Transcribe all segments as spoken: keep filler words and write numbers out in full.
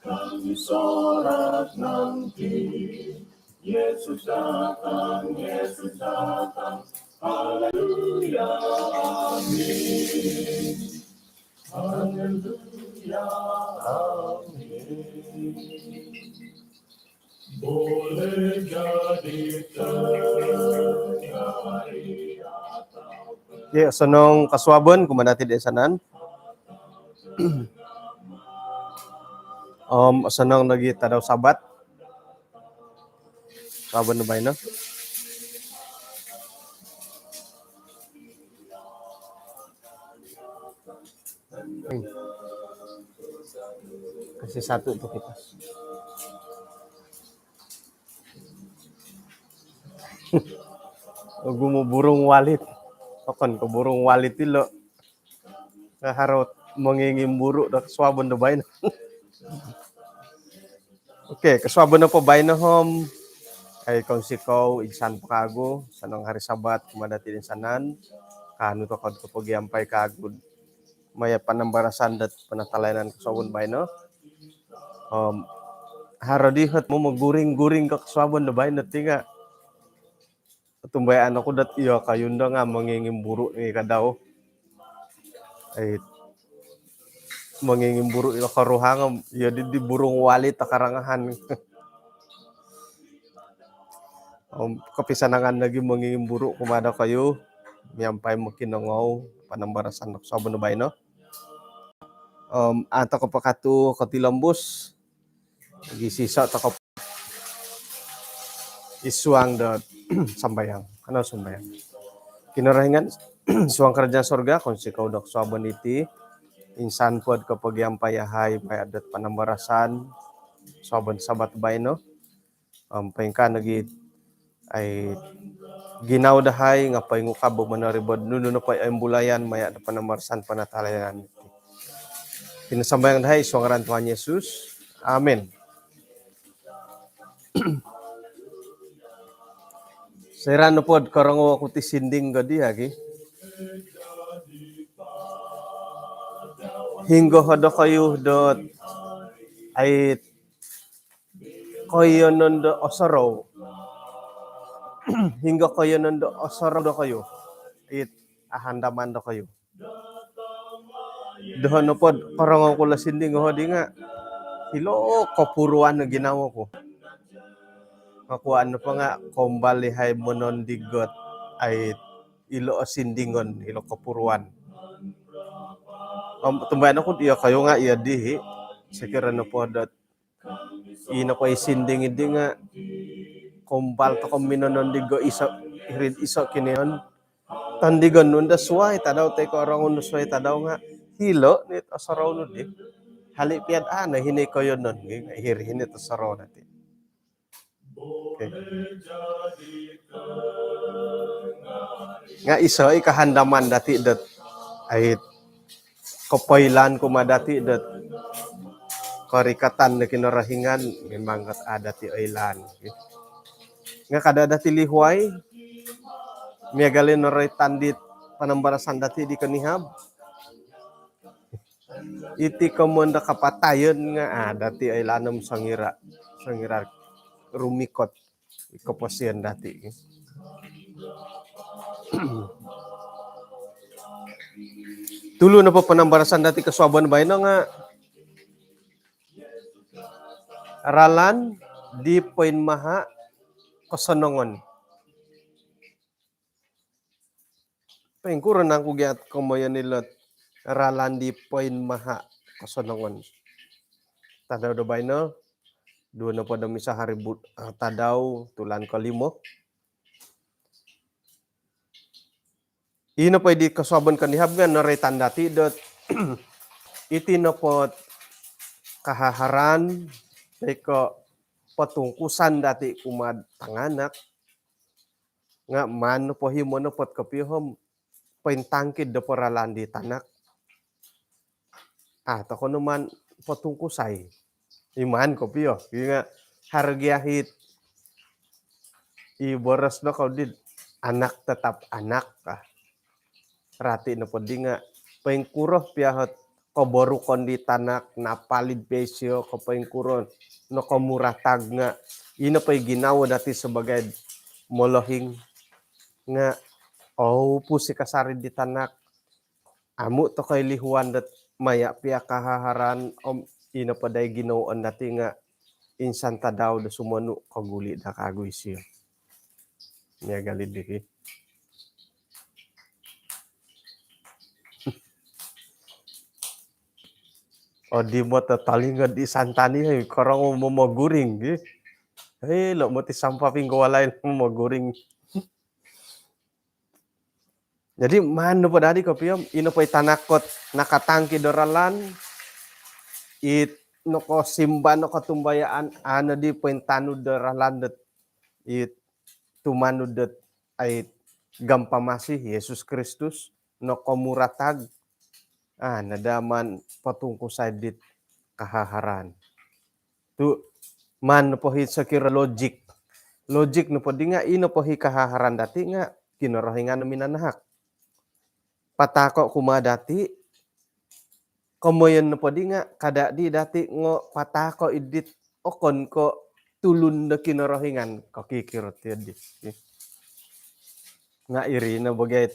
Kami sorak nanti, Yesus datang, Yesus datang. Haleluya, amin. Haleluya, amin. Boleh jadi terjadi atau... Ya, osonong kosuabon kumaa dati toinsanan. Om osonong nogi tadau Sabat. Sabat do baino. Hmm. Kasih satu tu kipas. Ogumu burung walit. Okon ko burung walit ilo. Nga haro mongingimburu do kosuabon do baino. Okey, kosuabon nopo baino om, ai, kounsikou insan po kawagu, osonong hari Sabat kumaa dati toinsanan. Kaanu tokou do kopogiampai kawagu maya panambarasan dot panatalayanan kosuabon baino. Om haro di ot momoguring-guring ko kosuabon do baino ti nga otumbayaan oku dot iyokoyu nondo nga mongingimburu ni kadau. Ai, mongingimburu ilo koruhang om iyo di, di burung walit o korongohon. Om kopisanangan nogi mongingimburu kumaa dokoyu miampai mokinongou panambarasan do kosuabon do baino. Om a tokou po kawagu kotilombus. Gisom tokou id suang do sambayang. Kanou sambayang. Kinorohingan suang kerajaan sorga, kounsikou do kosuabon diti. Insan po do kopogiampai yahai maya dot panambarasan kosuabon Sabat baino. Om poingkaa nogi, ai, ginawo dahai nga poingukab monorimo nunu nopo i oimbulayan maya do panambarasan panatalayanan. Iti no sambayang dahai id suang ngaran Tuhan Yesus. Amin. Soira nopo do korongou oku ti sinding godi agi. Hinggo ho dokoyu dot, ai, koiyonon do osorou. Hinggo koiyonon do osorou dokoyu it ahandaman dokoyu. Doho nopo do korongou ku lo sinding ho di nga hilo kopuruan o ginawo ku. Kokuan nopo nga kombal yahai monondig dot, ai, ilo o sindingon, ilo kopuruan. Om otumbayaan oku do iyokoyu nga iyo dii, sokiro nopo dot ino po i sinding di nga kombal tokou minonondig do iso, hiri'd iso kinoiyonon. Tondigon nu do suai tadau toi ko orongou nu suai tadau nga hilo no it osorou nu di. Hali pia do a no hino i koiyonon, nga hiri hino it osorou dati. Okey. Nga iso i kahandaman dati dot, ai, kopoilaan kumaa dati dot korikatan do Kinorohingan, memang dot a dati oilaan. Nga kada dati lihuai, miagal i noroitan dit panambarasan dati di konihab. Iti komoyon do kapatayon nga a dati oilaan om songira, songira rumikot i koposion dati. Tulu nopo panambarasan dati kosuabon baino nga ralan di poinmaha kosonongon. Poingkuro nangku gia komoyon ilo ralan di poinmaha kosonongon? Tadau do baino, duo nohopod om iso hari bu-, ah, tadau, tulan kolimo. Ino po di kosuabon konihab nga noroitan dati dot iti nopo kahaharan toi ko potungkusan dati kumaa tanganak nga maan nopo himo nopo kopio om pointongkiad do ralan di tanak. Ah, tokou no maan potungkusai. Iman kopio. Nga haro gia it i boros do kau di, anak tetap anak, ah. Rati nopo di nga poingkuro pia ot koborukon di tanak, napalid pia isio, ko poingkuro, nokomuratag nga, ino po i ginawo dati sebagai molohing nga, oupus i kasari di tanak, amu tokou lihuan dot maya pia kahaharan, om ino po dai ginawoon dati nga, insan tadau do sumonu koguli daa kagu isio. Miagal i dii. O di mata talinga di santani, hei, korong momoguring, gi. Hei, lo mati sampah pinggo walai momoguring. Jadi, maan nopo dadi kopio, ino po i tanak kot nakatangki do ralan, it nokosimba, nokotumbayaan, ano di pointanud do ralan dot, it tumanud dot, ai, gampamasi Yesus Kristus, nokomuratag, ah, nadaman potungkusai dit kahaharan. Tu, maan nopo hi sokiro logik. Logik nopo di nga, ino po hi kahaharan dati nga, Kinorohingan no minanahak. Patahako kumaa dati, komoyon nopo di nga, kada di dati ngo patahako id dit okon ko tulun do Kinorohingan, kokikiro ti di. Nga iri no bagai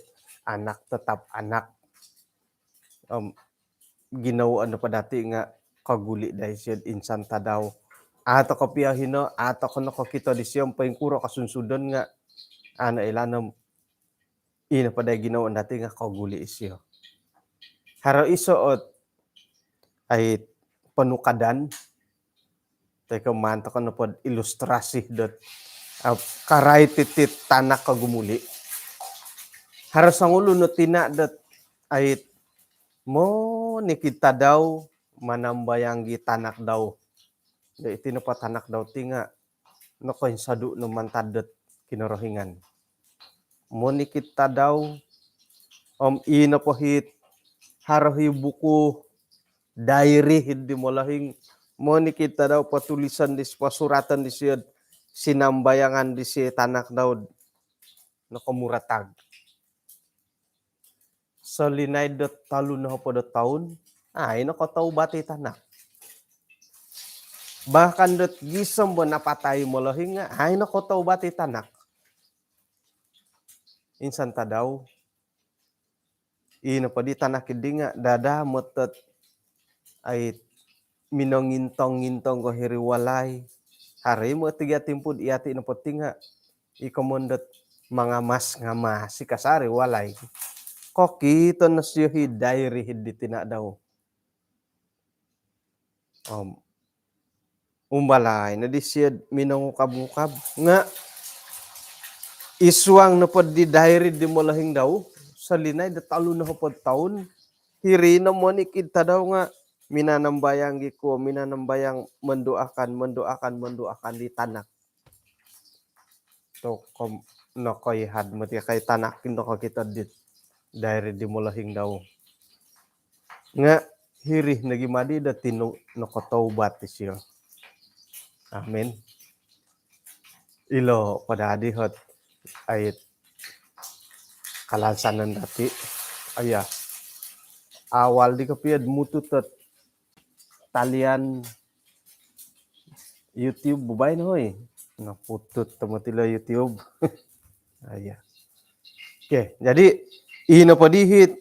anak tetap anak. Om, ginawoon nopo dati nga koguli dai sio insan tadau. Atau kopio hino, atau kono kokito disio poingkuro kosunsudon nga, ano ilaan om, ino po dai ginawoon dati nga koguli isio. Haro iso ot, ai, ponukadan, toi ko maan tokou nopo ilustrasi dot, ah, karait iti tanak kogumuli. Haro songulun o tina dot, ai, monikid tadau manambayang i tanak dau. Do iti nopo tanak dau ti nga nokoinsodu no mantad dot Kinorohingan. Monikid tadau, om ino po hit, haro hi buku diary hid di molohing, monikid tadau potulisan di, posuratan disio, sinambayangan disio tanak dau nokomuratag. Solinaid do tolu nohopod o toun, ai nokotoubat i tanak. Bahkan dot gisom bo napatai molohing nga, ai nokotoubat i tanak. Insan tadau, ino po di tanak idi nga, dada motot, ai, minongintong-ngintong ko hiri walai. Hari mo tiga timpu di ati nopo ti nga, iko mondot mangamas-ngamas i kasari walai. Kokito no sio hi diary hid di tina dau. Om, umbalai no disio minongukab-ngukab. Nga isuang nopo di diary di molohing dau, solinaid do tolu nohopod toun, hiri no monikid tadau nga minanambayang i kuo, minanambayang, mendoakan, mendoakan, mendoakan di tanak. Tokom nokoihad moti kai tanak i nokokito dit diary di molohing dau. Nga hiri nogi madi do tinu nokotoubat isio. Amin. Ilo po dadi hot, ai, kalansanan dati. Aya. Awal di kopio do mutut ot talian YouTube bo baino, hoi. Noputut tomod ilo YouTube. Aya. Okey, jadi ino po di hit